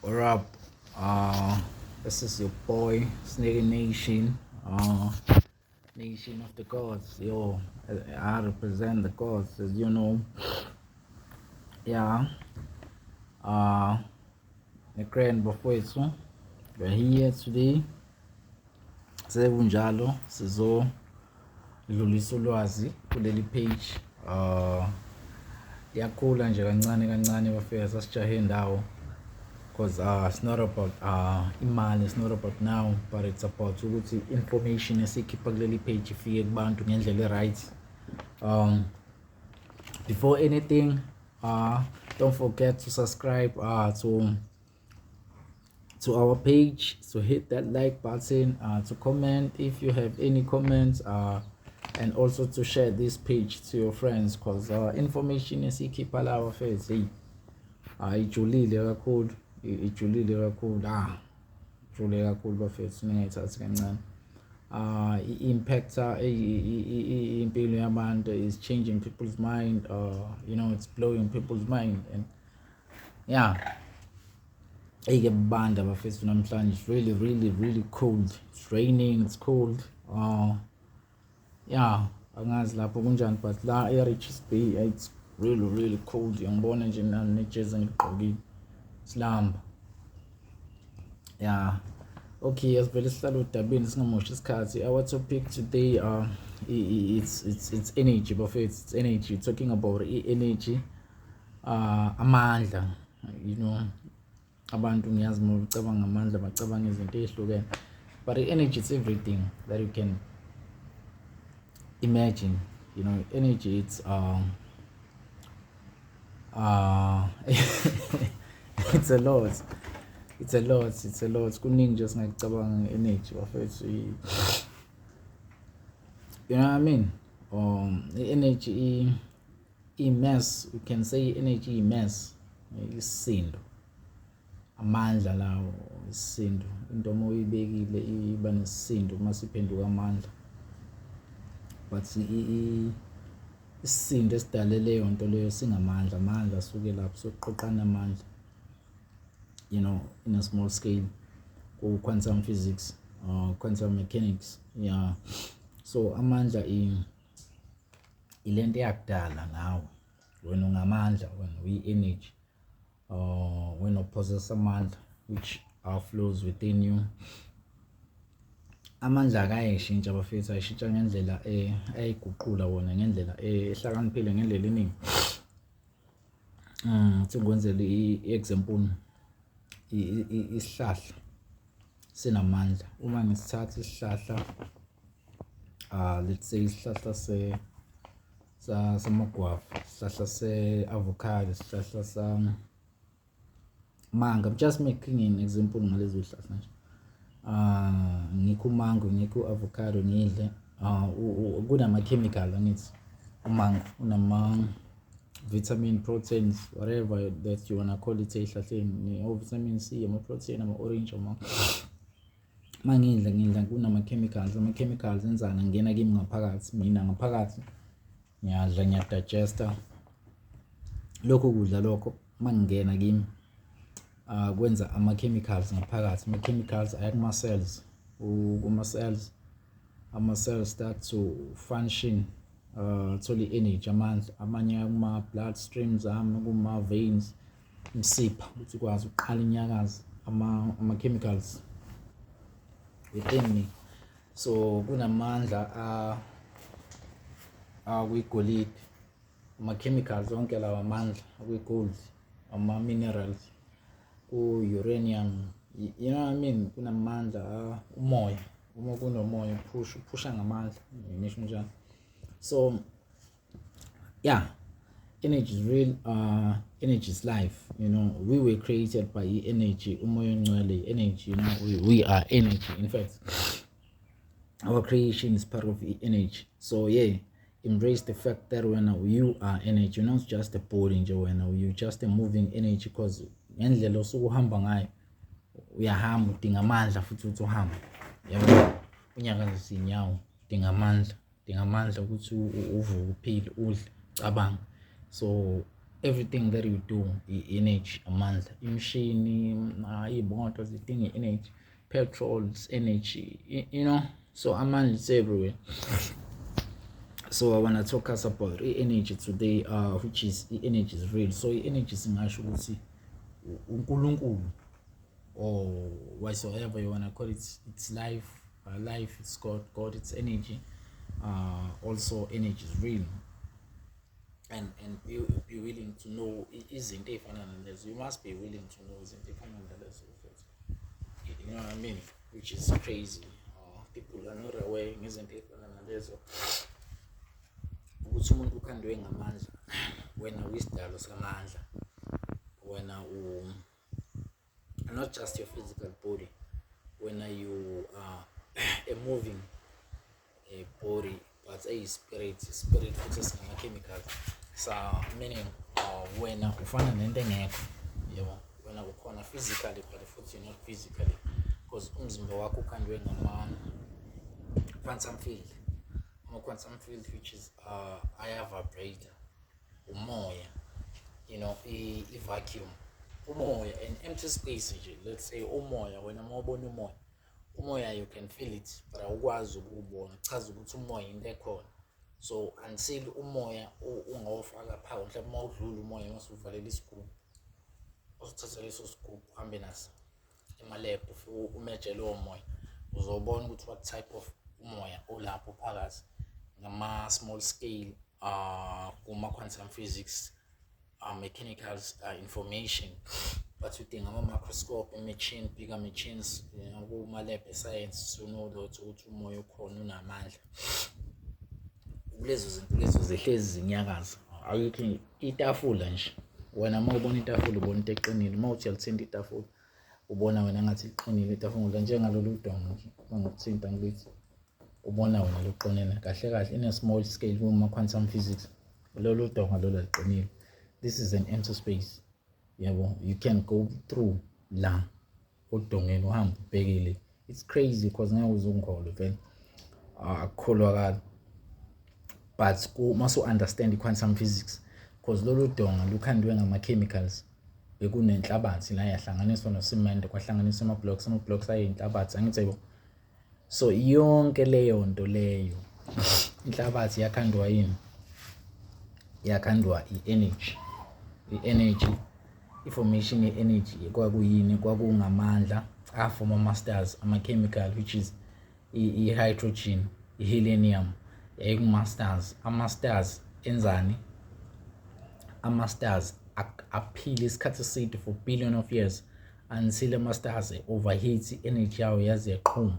What up? This is your boy, Snake Nation, Nation of the Gods. Yo, I represent the gods, as you know. Yeah. The grand bafowethu, we're here today. Sekunjalo sizodlulisa ulwazi kuleli page. Liyakhula nje kancane kancane bafika sasijahe indawo because it's not about imali, it's not about now, but it's about ukuthi information esikhipha kuleli page ifike kubantu ngendlela e-right. Before anything, don't forget to subscribe to our page, so hit that like button, to comment if you have any comments, and also to share this page to your friends, because information esikhipha la bafethu, hey, ijulile kakhulu, ijulile kakhulu, ijule kakhulu bafethu, ningayithathi kancane. I-impacta impilo yabantu, is changing people's mind, it's blowing people's mind. And yeah, eke banda bafethu namhlanje, it's really really really cold, it's raining, it's cold. Yeah, angazi lapho kunjani, but la e-Richards Bay it's really really cold. Ngibona nje nami nejezi ngigqokile, silamba. Yeah, okay, asivele sihlale odabeni singamoshi isikhathi. Our topic today, it's energy bafethu, it's energy. Talking about i-energy, amandla. Abantu ngiyazi uma ucabanga ngamandla bacabanga izinto ey'hlukene, but i-energy, it's everything that you can imagine. Energy, it's a lot, it's a lot, it's a lot. Kuningi nje singakucabanga nge-energy bafethu, you know what I mean? I-energy i-mass, we can say energy i-mass, isisindo, amandla lawo, isisindo. Into uma uyibekile iba nesisindo uma siphenduka amandla, but isisindo esidale leyo nto leyo singamandla, amandla asuke lapho sokuqoqana amandla in a small scale ku-quantum physics, quantum mechanics, yeah. So amandla ilento eyakudala nawe, wena ungamandla, wena uyi-energy, wena upossess amandla which are flows within you. Amandla akayishintsha bafethu, ayishintsha ngendlela ayiguqula wona, ngendlela ehlakaniphile, ngendlela eningi. Sengikwenzele i-example, isihlahla sinamandla. Uma ngisithatha isihlahla, let's say isihlahla se samagwava, isihlahla se-avocado, isihlahla sa manga, I'm just making an example ngalezo zihlahla nje. Ngikho umango, ngikho avocado, ngidle, kunama-chemical, angithi umango unama vitamin, proteins, whatever that you wanna call it ey'hlahleni, o-vitamin C, ama-protein, ama-orange, ama mangidla ngidla kunama-chemicals. Ama-chemicals enzani? Angena kimi ngaphakathi, mina ngaphakathi ngiyadla, ngiyadigesta lokho kudla. Lokho mangingena kimi, kwenza ama-chemicals ngaphakathi. Ama-chemicals aya kuma-cells, kuma-cells, ama-cells start to function, thola i-energy, amandla. Amanye kuma-blood streams ami, kuma-veins, imsipha ukuthi ukwazi ukuqala inyakazo, ama-chemicals within me. So kunamandla akwigolide, ama-chemicals onke lawa amandla akwi-gold, ama-minerals, ku-uranium, you know what I mean? Kunamandla umoya, uma kunomoya uphusha, uphusha ngamandla, ngisho njalo. So yeah, energy is real, energy is life. We were created by energy, umoya ongcwele energy. We are energy. In fact, our creation is part of energy. So yeah, embrace the fact that when you are energy, you're not just a body nje wena, you're just a moving energy, because ngendlela osuke uhamba ngayo, uyahamba udinga amandla futhi ukuthi uhambe, yabo, unyakazise iy'nyawo, udinga amandla, udinga amandla ukuthi uvuke, uphile, udle, cabanga. So Everything that you do i-energy, amandla. Imishini, iy'moto zidinga i-energy, petrols, energy. So amandla is everywhere. So I want to talk us about i-energy today, which is i-energy is real. So i-energy singasho ukuthi uNkulunkulu or whatsoever you want to call it, it's life, life it's God, God it's energy. Also energy is real. And be willing to know izinto ey'fana nalezo. You must be willing to know izinto ey'fana nalezo, you know what I mean? Which is crazy. People are not aware ngezinto ey'fana nalezo, ukuthi umuntu ukhandwe ngamandla. Wena uyisidalo samandla. Wena u not just your physical body, wena you are a moving a body, but a spirit, spirit futhi singama-chemicals. So meaning wena ufana nento engekho, yebo. Wena ukhona physically, but futhi you're not physically, because umzimba wakho ukhandwe ngama-quantum field, ama-quantum field which is aya-vibrate umoya, i-vacuum, umoya, an empty space nje. Let's say umoya, wena uma ubona umoya, umoya you can feel it, but awukwazi ukuwubona. Kuchaza ukuthi umoya into ekhona. So until umoya ungawufaka phawu, mhlawumbe uma udlula umoya, mase uvalela isigubhu, usithatha leso sigubhu uhambe naso ema-lab, ufike umeje lowo moya, uzobona ukuthi what type of umoya olapho phakathi ngama-small scale, kuma-quantum physics, mechanicals, information. But udinga ama-microscope, i-machine, bigger machines, kuma-lab e-science to know that ukuthi umoya ukhona, unamandla. Kulezo zinto lezo zihlezi zinyakaza. Ayikho itafula nje. Wena uma ubona itafula, ubona into eqinile. Uma uthi uyalithinta itafula, ubona wena ngathi liqinile itafula, njengalolu donga nje. Uma ngikuthinta ngithi ubona wena luqinile, kahle kahle in a small scale kuma-quantum physics lolu donga lolu aliqinile. This is an empty space, yabo. You can go through la odongeni, uhambe ubhekile. It's crazy because ngeke uze ungikholwe vele, akukholwakali, but mase understand i-quantum physics, because lolu donga lukhandwe ngama-chemicals. Bekunenhlabathi la, yahlanganiswa nosimende, kwahlanganiswa ama-blocks, ama-blocks ayinhlabathi, angithi yabo. So yonke leyo nto leyo, inhlabathi yakhandwa yini? Yakhandwa i-energy. I-energy, i-formation ye-energy kwakuyini? Kwakungamandla afoma ama-stars, ama-chemical, which is i-hydrogen, i-helium, yayikuma-stars. Ama-stars enzani? Ama-stars aphila isikhathi eside, for billion of years, until ama-stars overheat, i-energy yawo yaze yaqhuma.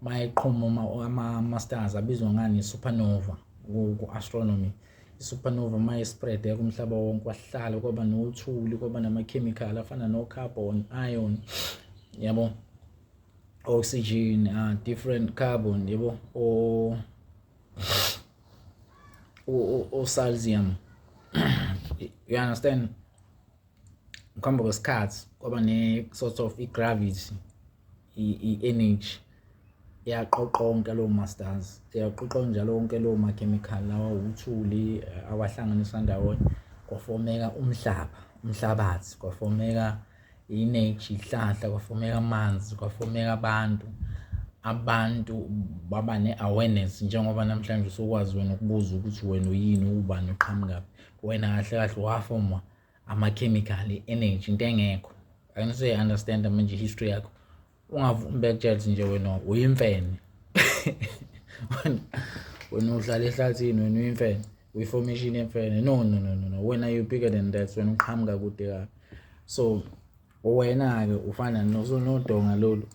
Mayeqhuma ama-stars abizwa ngani? Supernova ku-astronomy. I-supernova uma spread kumhlaba wonke, kwahlala kwaba nothuli, kwaba nama-chemical afana no-carbon, iron, yabo, oxygen, different carbon, yabo, o calcium, you understand? Ukuhamba kwesikhathi kwaba ne sort of i-gravity, i-energy iyaqoqa wonke lawo ma-stars, iyaqoqa njalo wonke lawo ma-chemical lawa, uthuli, awahlanganisa ndawonye, kwafomeka umhlaba, umhlabathi, kwafomeka i-nature, ihlahla, kwafomeka amanzi, kwafomeka abantu. Abantu baba ne-awareness, njengoba namhlanje usukwazi wena ukubuza ukuthi wena uyini, ubani, uqhamukaphi. Wena kahle kahle wafomwa ama-chemical, i-energy, into engekho. Ake understand manje i-history yakho. Ungavumi bekutshela nje wena uyimfene, wena uhlala ehlathini, wena uyimfene, uyi-formation yemfene. No, no, no, no, no, wena you bigger than that. Wena uqhamuka kude kabi. So wena-ke ufana nodonga lolu.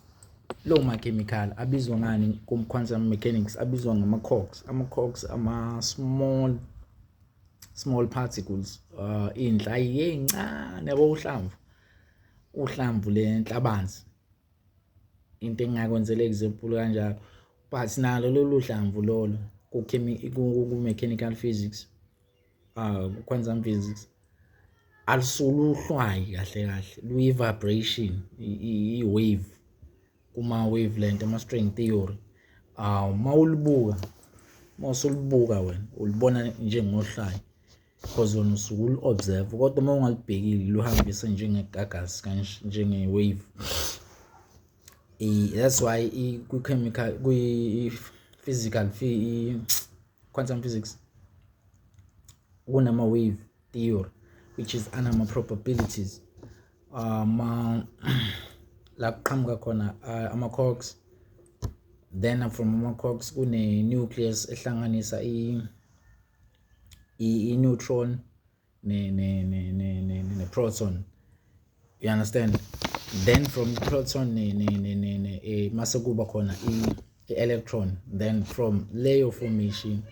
Lowo ma-chemical abizwa ngani ku-quantum mechanics? Abizwa ngama-quarks. Ama-quarks ama-small small particles, iy'nhlayiya ey'ncane, yabo, uhlamvu, uhlamvu lenhlabanzi, into engingakwenzela example kanjalo. But nalo lolu hlamvu lolo ku-mechanical physics, quantum physics, alusulu uhlwayi kahle kahle, luyi-vibration, i-wave kuma-wavelength, ama-string theory. Mawulibuka, mawusulibuka wena ulibona njengohlwayi. Because wena usuke ulu-observe, kodwa uma ungalibhekile luhambise njengegagasi kanje, njenge-wave. That's why kwi-chemical, kwi-physical, quantum physics kunama-wave theory, which is anama-probabilities, ama la kuqhamuka khona ama-quarks. Then from ama-quarks kune-nucleus ehlanganisa i-neutron ne-proton, you understand? Then from proton ne ne ne ne, ne mase kuba khona i-electron. Then from leyo formation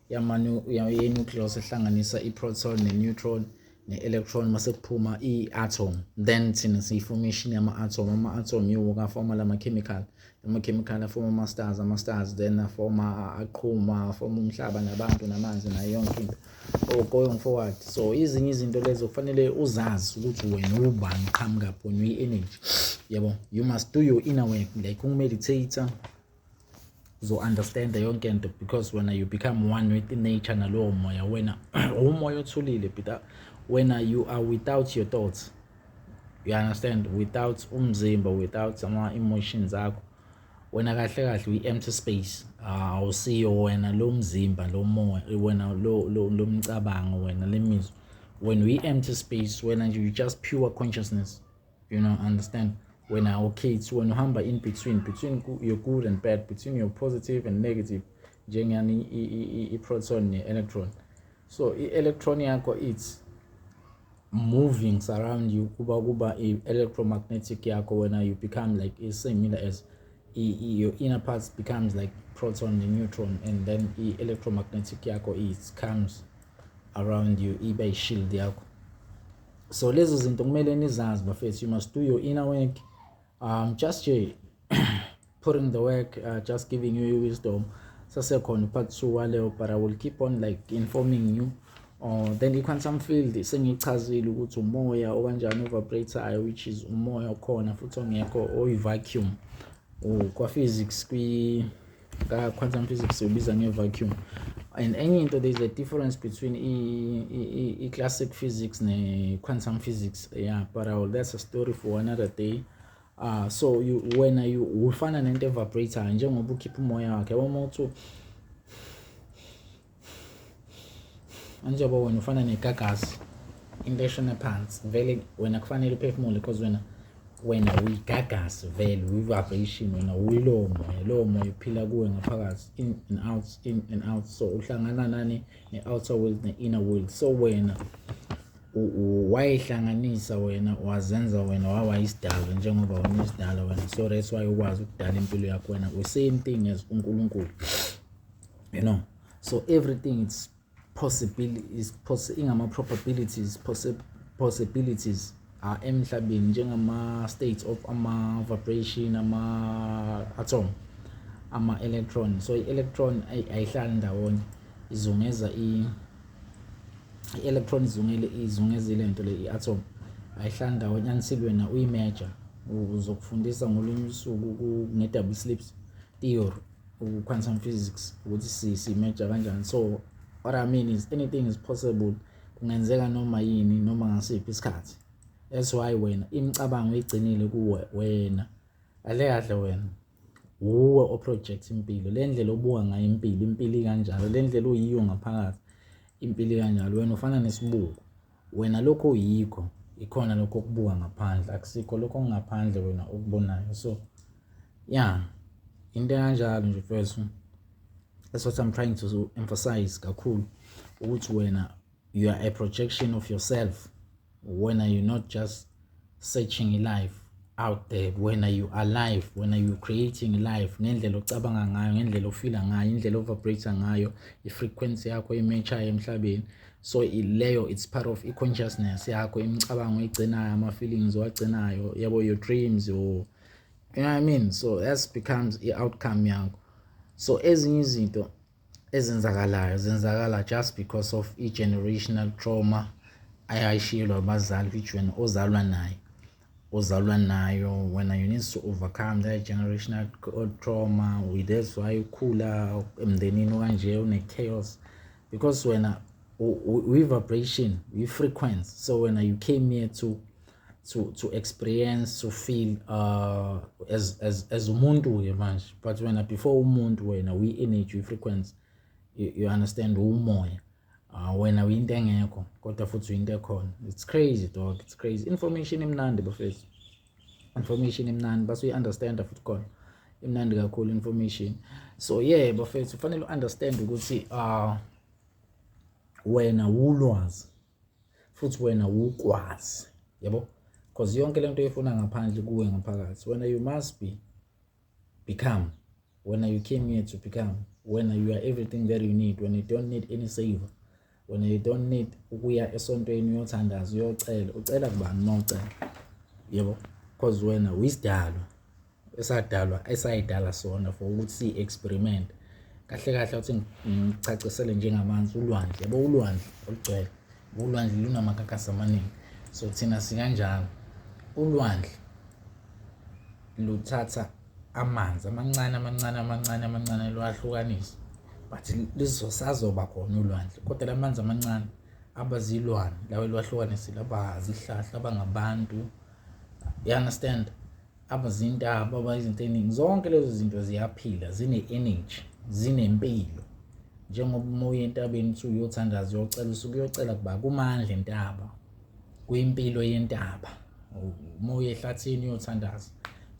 ye-nucleus ehlanganisa i-proton ne-neutron ne-electron, mase kuphuma i-atom. Then thina siyi-formation yama-atom. Ama-atom yiwo afoma lama-chemical, ama-chemical afoma ama-stars, ama-stars then afoma, aqhuma, afoma umhlaba nabantu namanzi nayo yonke into, oh, going forward. So izinye izinto lezo kufanele uzazi ukuthi wena ubani, qhamukaphi, wena uyi-energy, yabo. You must do your inner work, like uku-meditate, uzo-understanda yonke into, because wena you become one with nature nalowo moya. Wena umoya othulile, but wena you are without your thoughts, you understand? Without umzimba, without ama-emotions akho, wena kahle kahle uyi-empty space. Awusiyo wena lo mzimba, lo moya, wena lo mcabango, wena le mizwa, wena uyi-empty space. Wena nje you just pure consciousness, you know, understand? Wena awukhethi, wena uhamba in between your good and bad, between your positive and negative, njengani i-proton ne-electron. So i-electron yakho, it's moving surround you, kuba i-electromagnetic yakho. Wena you become like similar as your inner parts becomes like proton and neutron, and then i-electromagnetic yakho, it comes around you, ibe i-shield yakho. So lezo zinto kumele nizazi, bafethu. You must do your inner work. Just nje putting the work, just giving you wisdom. Sasekhona part 2 waleyo, but I will keep on like informing you. Then i-quantum field sengiyichazile ukuthi umoya okanjani o-vibrate-ayo, which is umoya okhona futhi ongekho, oyi-vacuum. Kwa-physics, ka-quantum physics ubiza nge-vacuum. And enye into, there is a difference between i-classic physics ne-quantum physics, yeah, but that's a story for another day. So you, wena you ufana nento e-vibrate-ayo, njengoba ukhipha umoya wakhe, yabo, uma uthi njengoba wena ufana negagasi, into eshona phansi vele. Wena kufanele uphefumule because wena uyigagasi vele, uyi-vibration, wena uyilowo moya, lowo moya uphila kuwe ngaphakathi, in and out, in and out. So uhlangana nani? Ne-outer world ne-inner world. So wena wayihlanganisa, wena wazenza, wena waba isidalwa, njengoba wena isidalwa wena. So that's why ukwazi ukudala impilo yakho. Wena the same thing as uNkulunkulu. So everything, it's possible, is ingama probabilities, possibilities are emhlabeni, njengama states of ama vibration, ama atom, ama electron. So i-electron ayihlali ndawonye, izungeza i-electron, izungele, izungeza lento le, i-atom ayihlali ndawonye until wena uyi-measure. Uzokufundisa ngolunye usuku nge-double slit theory, quantum physics, ukuthi si-measure kanjani. So what I mean is anything is possible, kungenzeka noma yini, noma ngasiphi isikhathi. That's why wena imicabango igcinile kuwe. Wena kahle kahle wena uwe o-project impilo, le ndlela obuka ngayo impilo, impilo ikanjalo, le ndlela oyiyo ngaphakathi, impilo ikanjalo. Wena ufana nesibuko, wena lokho oyikho ikhona lokho okubuka ngaphandle, akusikho lokho okungaphandle wena okubonayo. So yeah, into kanjalo nje, mfethu. That's what I'm trying to emphasize kakhulu, ukuthi wena you are a projection of yourself. Wena you're not just searching life out there, wena you are life, wena you creating life ngendlela ocabanga ngayo, ngendlela ofila ngayo, indlela o-vibrate ngayo, i-frequency yakho i-match-ayo emhlabeni. So leyo, it's part of i-consciousness yakho, imicabango oyigcinayo, ama-feelings owagcinayo, yabo, your dreams, your, you know what I mean? So that becomes i-outcome yakho. So ezinye izinto ezenzakalayo zenzakala just because of i-generational trauma ayayishiyelwa abazali, which wena ozalwa nayo, ozalwa nayo. Wena you need to overcome that generational trauma. That's why ukhula emndenini okanje une-chaos, because wena Uyi-vibration, uyi-frequency. So when you came here to experience, to feel as umuntu ke manje, but wena before umuntu, wena uyi-energy, uyi-frequency, you understand? Umoya. Wena uyinto engekho kodwa futhi uyinto ekhona. It's crazy, dog, it's crazy. Information imnandi, bafethu, information imnandi, base uyi-understand futhi khona imnandi kakhulu information. So yeah, bafethu, kufanele u-understand ukuthi wena wulwazi futhi wena wukwazi, yabo, because yonke lento oyifuna ngaphandle kuwe ngaphakathi. Wena you must be become. When you came here to become, when you are everything that you need, when you don't need any savior, when you don't need ukuya esontweni uyothandaza, uyocela. Ucela kubani uma ucela? Yebo, because wena uyisidalwa esadalwa, esayidala sona for ukuthi si-experiment. Kahle kahle, uthi ngicacisele njengamanzi, ulwandle, yabo, ulwandle olugcwele, ulwandle lunamakakasi amaningi. So thina sikanjalo. Ulwandle luthatha amanzi amancane, amancane, amancane, amancane, lwahlukanisa, but lizosazoba khona ulwandle, kodwa la manzi amancane abazilwane lawo lwahlukanisile, abazihlahla, abangabantu, you understand, abazintaba, abayizinto eningi. Zonke lezo zinto ziyaphila, zine-energy, zinempilo. Njengoba uma uya entabeni uthi uyothandaza, uyocela, usuke uyocela kuba kumandla entaba, kuyimpilo yentaba. Uma uya ehlathini uyothandaza,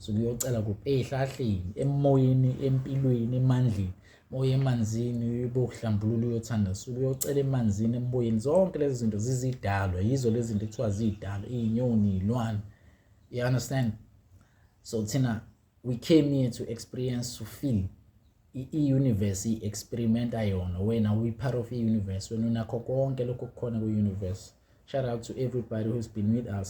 usuke uyocela kuphi? Ey'hlahleni, emoyeni, empilweni, emandleni. Uma uya emanzini uyokuhlambulula, uyothandaza, usuke uyocela emanzini, emoyeni. Zonke lezi zinto zizidalwa, yizo lezi zinto ekuthiwa ziy'dalwa, iy'nyoni, iy'lwane, you understand? So thina we came here to experience, to feel i-universe, i-experimenta yona. Wena uyi-part of i-universe, wena unakho konke lokho okukhona kwi-universe. Shout out to everybody who's been with us.